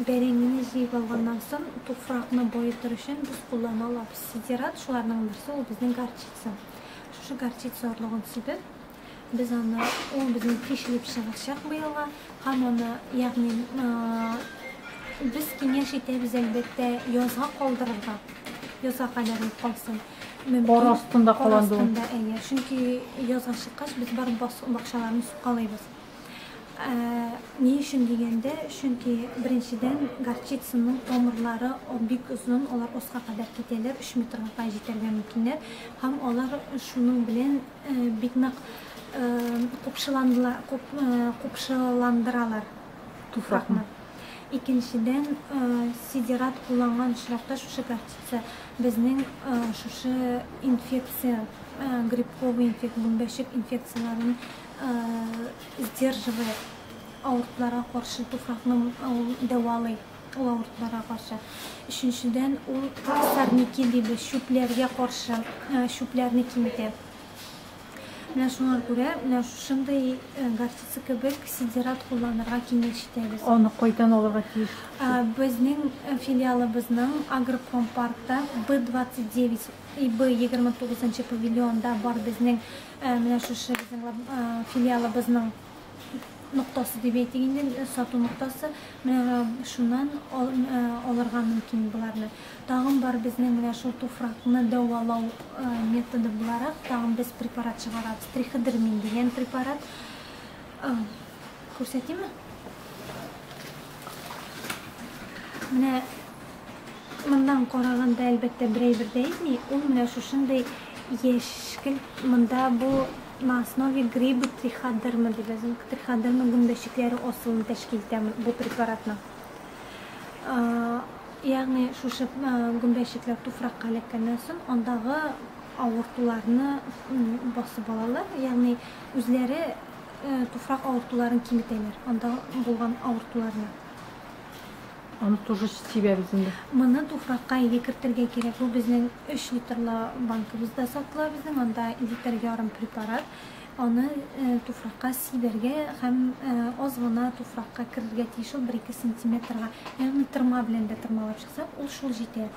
Бәрәңгене җыеп алганнан соң, туфракны баетыр өчен без куллана алабыз сидерат, шуларның берсе ул безнең горчица. Шушы горчица орлыгын сибеп, без аны, ул безнең тишелеп чыгачак быелга һәм аны, ягъни без киңәш итәбез, әлбәттә, язга калдырырга. Язга кадәр ул калсын. Мөмкин, кар астында кар астында, әйе. Чөнки язга чыккач, без барып бакчаларны сукалыйбыз. Ни өчен дигәндә, чөнки беренчедән горчицаның тамырлары бик озын, алар аска кадәр китәләр, 3 метрга кадәр җитәргә мөмкиннәр һәм алар шуның белән бик нык купшыландыралар туфракны. Икенчедән, сидерат кулланган очракта шушы горчица безнең шушы инфекция, грибковый инфекция, гөмбәчек инфекцияләрен сдерживает, авыртуларга каршы туфракны ул дәвалый, ул авыртуларга каршы. Өченчедән, ул сорняки дибез, чүпләргә каршы, чүпләрне киметә. Менә шуңа күрә, менә шушындый горчица кебек сидерат кулланырга киңәш итәбез. Аны кайдан алырга тиеш? Безнең филиалыбызның Агропромпаркта Б-29 и Б-29 нчы павильонда бар безнең менә шушы безнең филиалыбызның ноктасы дип әйтик инде, сату ноктасы. Менә шуннан алырга мөмкин боларны. Тагын бар безнең менә шул туфракны дәвалау методы буларак, тагын без препарат чыгарабыз. Триходермин дигән препарат. Күрсәтимме? Менә Моннан караганда, әлбәттә, бер әйбер дә әйтми. Ул менә шушындый яшькелт, монда бу на основе гриба триходерма дип язылган. Триходерма гөмбәчекләре асылын тәшкил итә бу препаратның. Ягъни шушы гөмбәчекләр туфракка эләккәннән соң, андагы авыртуларны басып алалар, ягъни үзләре туфрак авыртуларын киметәләр, анда булган авыртуларны. Аны тоже сибәбез инде. Моны туфракка иге кертергә кирәк. Бу безнең 3 литрлы банкабызда сатыла безнең. Анда литр ярым препарат. Аны туфракка сибәргә һәм аз гына туфракка керергә тиеш ул, 1-2 сантиметрга. Ягъни тырма белән дә тырмалап чыксак, ул шул җитә.